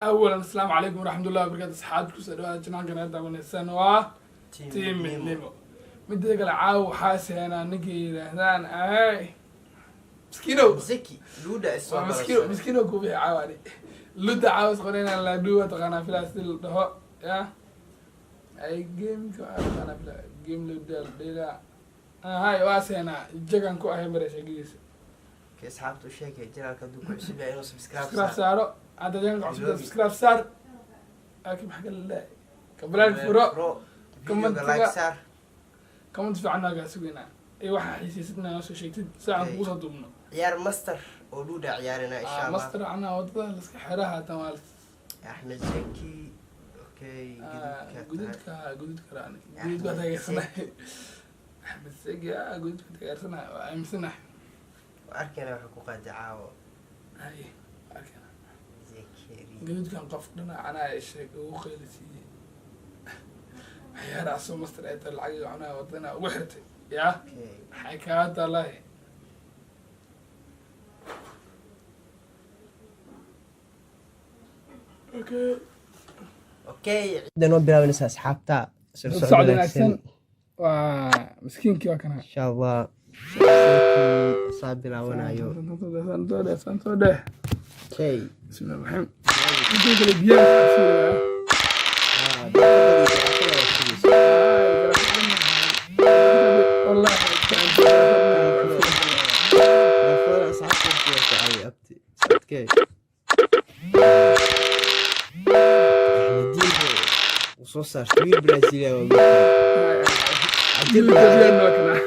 Awalan, asalaamu calaykum waraxmatullahi wabarakatu. Asxaabta, kusoo dhawaada channelkan aad daawaneysaan, waa Team Midnimo. Midda kale, caawa waxaa seenaa ninkay yidhaahdaan ay miskiinow. Zeki Luda is Waa miskiino, miskiinow ku bixi caawa ani ludda caawas qoreyna laadhu waa taqaanaa filaa si la dhaho ya ay gameka waa taqaanaa filaa game ludda la dheelaa. Hay, waa seenaa jagan ku ahay mare sheegadiisa. Kay asxaabta u sheegay channelka hadduu ku cusub yahay inuu subscribe subscribe saaro. Hadda channelka cusub, subscribe saar, laakiin maxaa kala leeyahay? Gambaleelka furo. Videoga Commentiga. Like saar. Comment fiican naa kaa sugaynaa iyo waxaa xiisaysid inaa noo soo sheegtid si aan kugu soo duubno. Ciyaar master oo Luda ciyaarina, insha Allah. Master anaa wadada laska xeraha tan waa. Axmed Zeki, okay, guduudka. Guduudka, guduudka raani, guduudka taageersanahay. Axmed Zeki, guduudka taageersanahay, waa aaminsanahay. Waa arkayna wuxuu ku qaaday caawo. Hay, arkana. Zekeri. Guduudkan qof dhinac anaa sheeg ugu qaylisiiyey ciyaar asoo master ay tahay, lacag cunaa wadana ugu xirtay yaa. Maxay kaa talahay? Okay. Okay, cidda noo bilaabanaysa, asxaabta. Soo socod wanaagsan. Waa miskiinkii, waa kana. Insha Allah Zeki saa bilaabanayo. Soo dheh, soo dheh. Okay. Bismillahi raxiim. Intii kale biyaha iscabsiinaya. Ah, daaqadii daaqada waa sugaysa. Wallahi. Garaafada asxaabta waqtiga ku caawiya abti. Adkee. Axmediin uu soo saartay wiil Brazilian, waa wiilkan. Cajab waa cajab.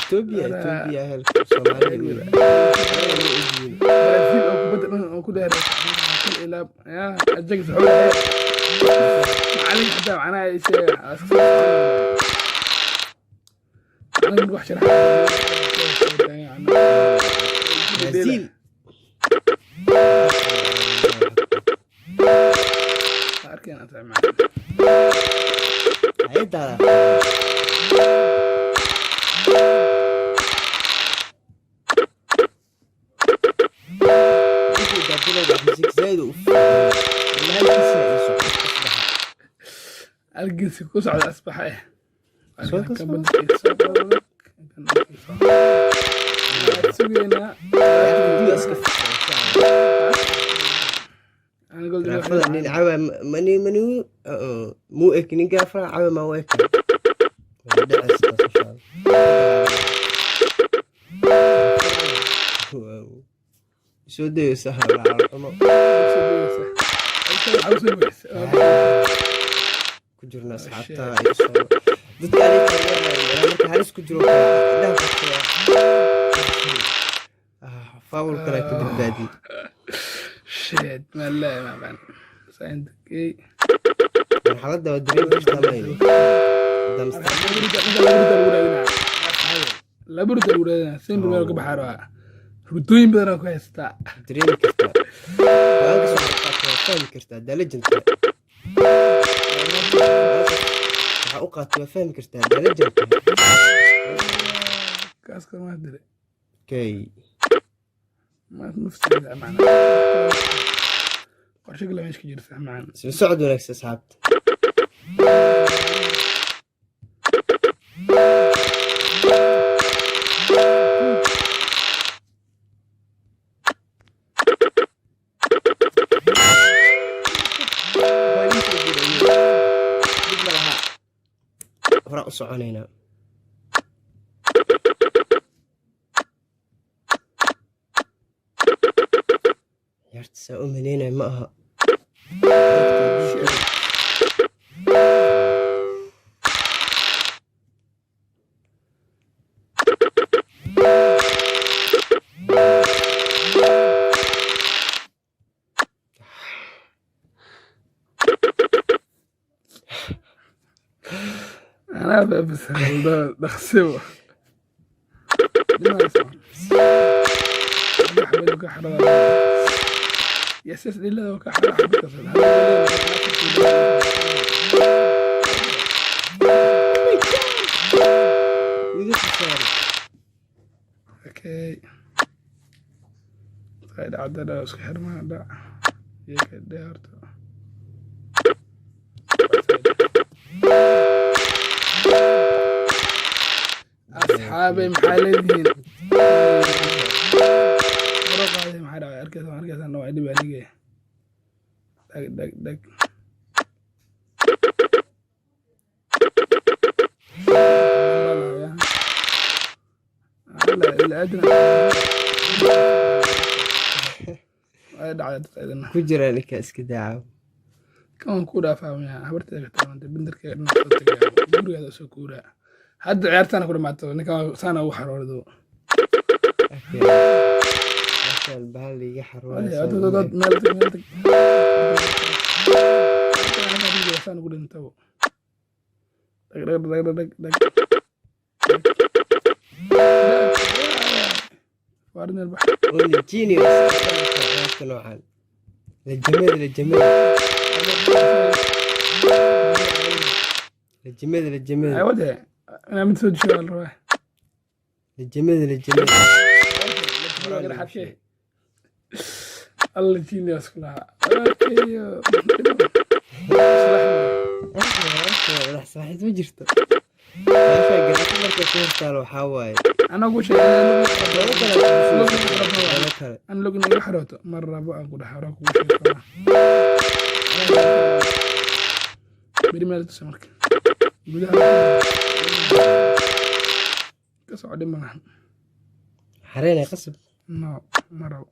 Ethiopia, Ethiopia helka Soomaaliya wiil. Ma ogyihiin. Brazil oo kubadda dhan oo ku dheer kal ilaa ya ajaga saxuul macalin xataa macnaha ay sheega macalin wax sharaxa. Brazil. Arkeen anta macalin. Hay'adda. Intuu dabilowga Axmed Zaki zaid u fiican. Halkiisa ay socdo asbaxa. Alginsi ku socda asbaxa eh. Soo ka soo. Sugeynaa. Haddii iska fiican, insha Allah. Garaafada nin cawa mani mani muu ek nin garaafada cawa ma u eka. Waa dhacaysa taas, insha Allah. Wow. Soo dayeysa xumo ku jirna, asxaabta iyo soo dadka ani taageeraya marka halis ku jiro kale indhaha furtaya. Ah, foul kale ka badbaadi. Shit, ma la ma saintkay. Marxaladda waa dareemi kartaa mayno. Hadda Laba ruda lagu raadinaa, simple meel ka baxaa rabaa, rudooyin badan ku haystaa. Dareemi kartaa, go-aanka soo qaatay waa fahmi kartaa. Haddaa legend tahay waxaa u qaatay, waa fahmi kartaa haddaa legend tahay. Kaas kama dire. Okay. Ma nafsiga macna qorshe kale meesha ka jirta macna. Soo socod wanaagsan, asxaabta. Waa idin soo guurayay. Dib ma laha, horaa u soconaynaa. Ciyaarta saa u maleynaya ma aha. Anaa bas dhaqsibo xabad ka xarada yes dhilada ka xarada xabad. Iga khasaaray. Okay, dhacda dha isku xirmaa dhac. Iga dheh horta. Asxaabay, maxaa leedihiin? Hore qaaday, maxaa dhacay? Arkaysa, arkaysa, waa dhib anige. Dhag dhag dhag. Ay dhacday dadka idin. Ku jira ninka, iska daaca. Kan ku dhaafaa miya? Habarteeda ka taabantay, bindarkeeda dhinac soo tagaya, gurigeeda soo kuuraa. Hadda ciyaartaana ku dhamaato, ninkan saana ugu xaroordo. Okay. Meeshaan bahal iga Dad xarunaysa. Meel tag, meel tag, saan ugu dhintabo. Dhag dhag dhag dhag dhag dhag. Waarin bax. Only genius ciyaarta noocan. Lajamada, lajamada, lajamada, lajamada. Ay wade inaa mid soo disho waa la rabaa. Lajamada, lajamada. Alla, genius ku lahaa. Okay. Madax saaxiid ma jirto. Meesha garaafo markay ku hortaalo waxaa waaye. Anagu sheegay. Doodo kale aad ku sugayso, doodo kale. An login iga xarooto mar rabo aan ku dhex haro kugu sheego beri meel tusa. Marka gudaha ka soco, dhib malahan. Xareynay qasab. No, ma rabo.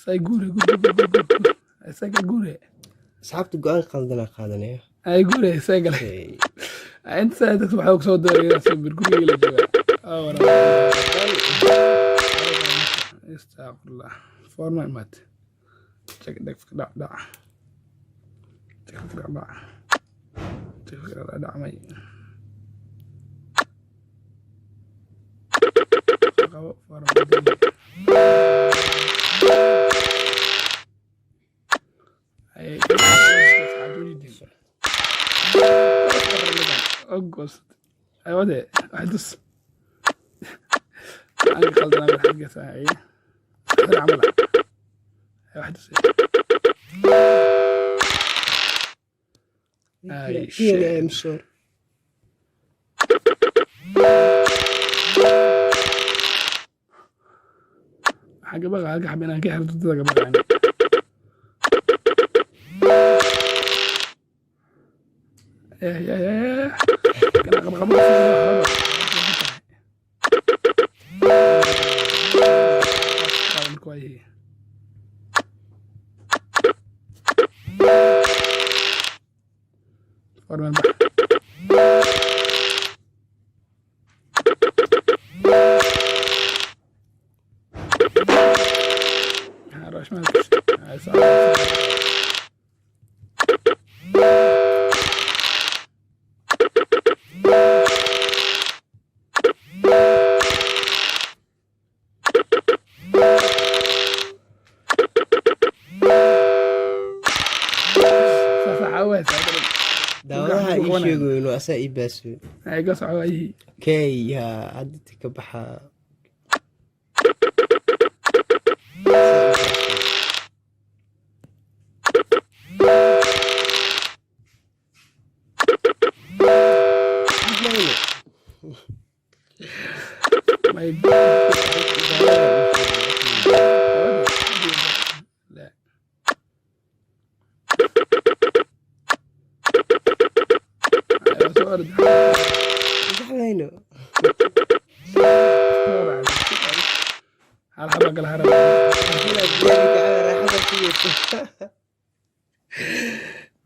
Say guure, guure, guure, guure, guure, isaga guure. Asxaabta, go-aan qaldanaa qaadanaya. Ay guure, say galay. Okay. Inta saa dadka waxaa kusoo dooraya soo bir guriga la joogaa. Astaqfirullah, forma imaat. Jag dhag dhac dhac jag dhac dhac jag dhac dhac may qabo forma. Ay August ay wade waxay tus aan qaldanaa xaggeesa ay camal ay wax tus ay. Kiyan I'm sorry. Waxaan ka baqaa halka xab inaan ka xirto dadka ka baqaan. Ya ya ya ya, kana qaba qaba. Marka waa yahay. Formal bax. Rash maalka. Ay, sax. Saas waxaa u haysaa. Daawadaha Ku ii qabanaya. sheegayo inuu asaa ii baasoy. Ay ka soco waayihii. Okay, ya hadda inta ka baxaa. Asaa ii baasoy. Midnayno. May. Daawadaha ii sheegayo. La. Ay, waa soo orod. Saxmayno. Hal xaba kala harab. Raaxada sugayso.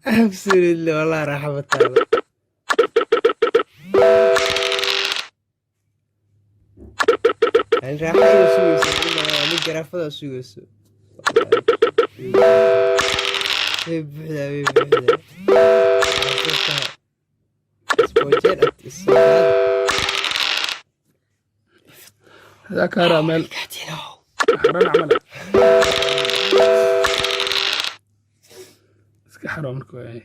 Absolutely, wallahi raaxa ma taalo. Yani raaxa inay sugayso, mid garaafada sugayso. Way buuxdaa, way buuxdaa. Waa soo tahay. Isboojeen at isoo qaadi. Hadaa ka haraa meel. Katino. Xaran camal iska xaro marka waay.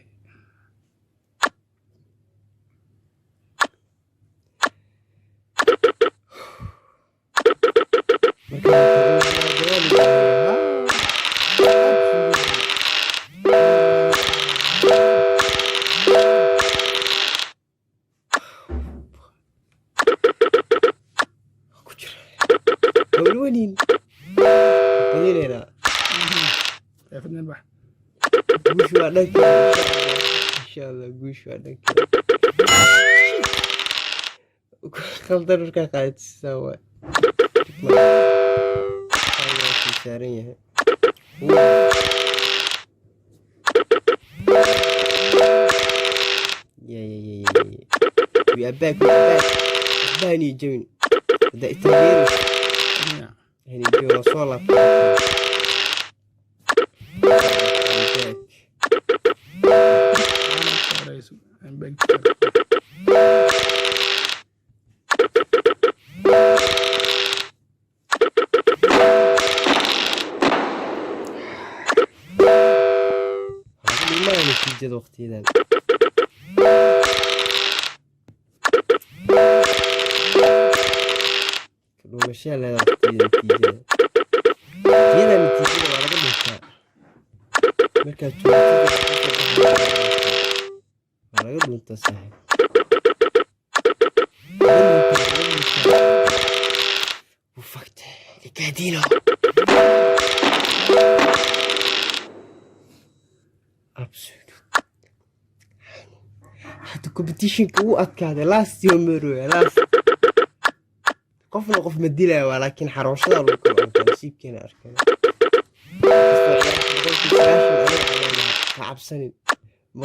Hawlwelin. Badinaynaa. Fadlan bax. Guushu waa dhankeena, insha Allah. Guushu waa dhankeena. Khaldan markaa qaadatisaa waay. Waa saaran yahay. Yeah. We are back, we are back. Waxba hani jabin. Haddaa i taageerayso, hani jabin, waa soo laabtay. We are back. I'm back. Waxaa ku dhimanaya natiijada waqtiyadan. Ka dhuumashaa leedahay waqtiyada natiijada. Waqtiyada natiijada waa laga dhuntaa. Markaad joogtid waa laga dhuntaa, saaxiib. Laga dhuntaa, laga dhuntaa. Ufakte. Ricardino. Absolute. Hadda competitionka wuu adkaaday. Last year maroya last. Qofna qof ma dilaya waa, laakiin xarooshada lagu kala ordaa, nasiibkeena arkana. Inkastoo ciyaarta 90% anaga aan leenahay, ha cabsanin, 90%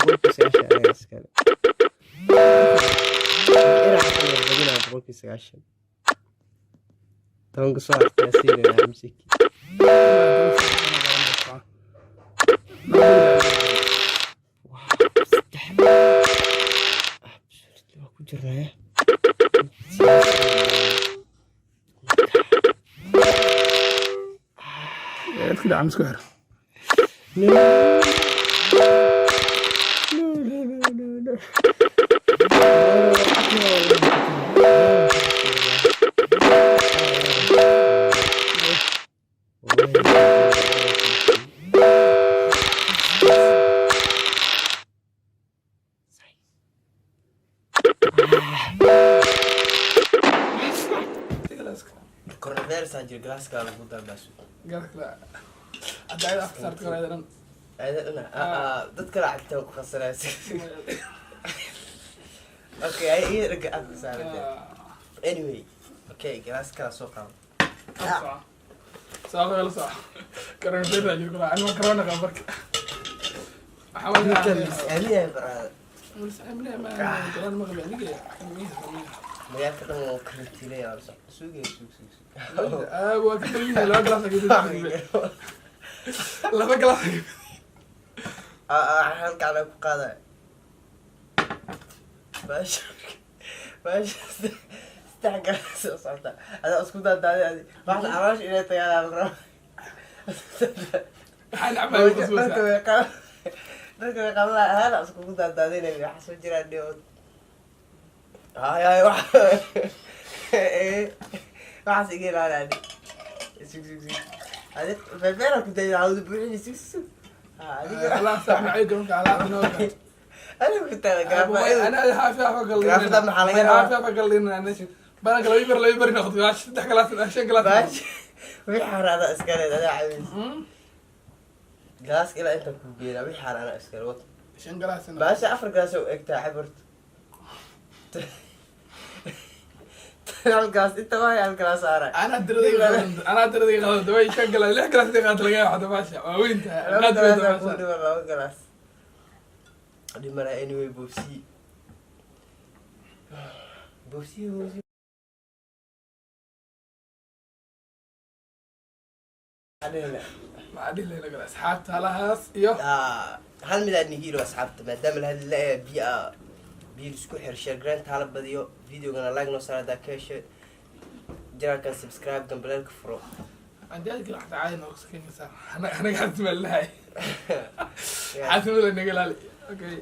anaga iskale. Iraq waa badinaa 90%. 10-ka soo hartay siinayna Hamsiki. Wow, saddex. Absolutely waa ku jirnaa. Iska dhaca, isku xir. No. No, no, no, no, no. Coronavirus aan jiro, galaaska lagu dambaaso. Hadda ayada afka saarta kor ayada dhan. Dad kale cabitaan ku khasaraysa. Okay, ay iyo dhaga afka saarata. Anyway, okay, galaas kala soo qaado. Soo la soco. Coronavirus aa jiro kula. Anima corona qaba marka. Waxaa Ninkan waaye. is-aaminaya baraada. Corona ma qabi aniga. Magaalka dhan waa karantiilaya, waa la socda. Sugaya, sug, sug, sug. Waa ka badan yahay, laba galaas aa ka, laba galaas. Halka anaa ku qaadaya. Baasha, baasha saddex galaas oo socota. Adaa isku daadaaday adi. Waxna caloosha inay tagaan la rabaa. Waxaan cabaa Dharka way qab, dharka way qaban lahaa, ahaan iskugu daadaadinay, waxa soo jiraan dhibood. Hay hay, wax waxaas iga ilaali adi. Sug, sug, sug. Adi feefeera ku dayda hawda buuxini, sug, sug. Ha adiga. Allah sax macay garoonka alaab inoo. Adiga ku taala garafa. Ana haafi hafa galdin. Garaafada maxaa laga rabaa? Haafi hafa galdin badanka laba bar, laba bar noqdo, saddex galaas, shan galaas. Baash wixii hore adaa iska leed, adaa cabaysa. Galaaska ilaa intaan kuu geynaa, wixii hore anaa iskale wata. Shan galaas. Baasha afar galaas u egtaa xabarta. Hal galaas inta waay, hal galaas saaray. Anaa tiradayga qaldan, anaa tiradayga qaldan way. Shan galaas, lix galaas intay qaata laga yaabo baasha waa weyn tahay. Laba qaad weyn galaas tahay ku dhiman, laba galaas dhimana. Anyway, boobsii, boobsii, boobsii. Maxaa dhihi lahayn kale asxaabta halahaas iyo? Ah, hal mid aad nigiilo asxaabta, maadaama la hadli la biyo biyo isku xir, share grant hala badiyo, videogana like noo saar haddaa ka heshay, channelkan subscribe, gambaleelka furo. Anjaadka xataa caadi nooga sakeynaysaa, anaga xasima lahay, xasimada naga ilaali. Okay.